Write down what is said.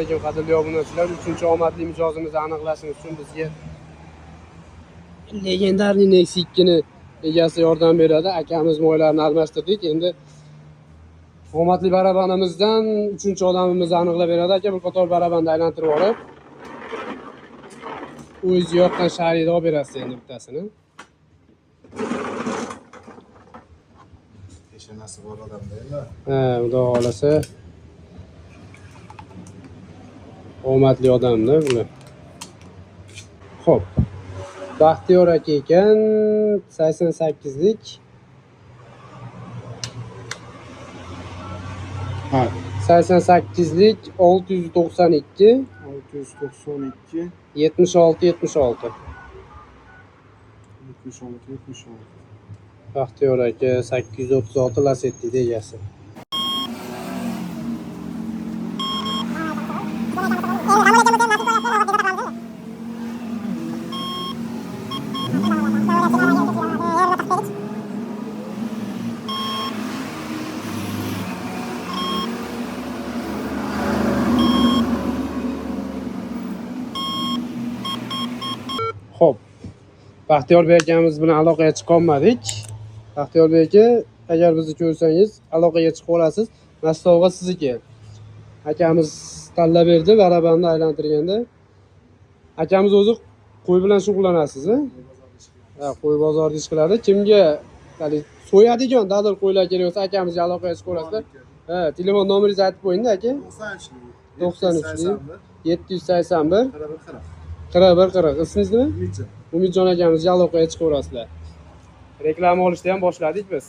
Alaykum qadrli obunachilar, 3-omadli mijozimizni aniqlashimiz uchun bizga legendarniy Nexia 2 ni egasi yordam beradi. Akamiz moylarni almashtirdik. Endi omadli barabanimizdan 3-odamimizni aniqlab beradi. Aka bir qator barabanni aylantirib olib, o'zi yoqqan shariyni olib berasiz endi bittasini. Peshonasi bor odamda endi. Ha, xudo xolasa omadli odamda bular. Xo'p. Baxtiyor aka ekan, 88lik. Ha, 88lik 692 692 76 76. 76 76. Baxtiyor aka 836 Lacetti egasi. Xo'p. Baxtiyorbek akamiz bilan aloqaga chiqa olmadik. Baxtiyorbek aka, agar bizni ko'rsangiz, aloqaga chiqib olasiz. Mana sovg'a sizniki. Akamiz tanlab berdi, barabanni aylantirganda. Akamiz o'zi qo'y bilan shug'ullanasiz, a? Ha, qo'y bozorida ish qiladi. Kimga so'yadigan dadil qo'ylar kerak bo'lsa, akamizga aloqaga chiqib olasizlar. Ha, telefon nomeringizni aytib qo'ying-da aka. 93 781 41 40. 41 40. Ismingiz nima? Umidjon. Umidjon akamizga aloqaga chiqaverasizlar. Reklama olishni ham boshladik biz.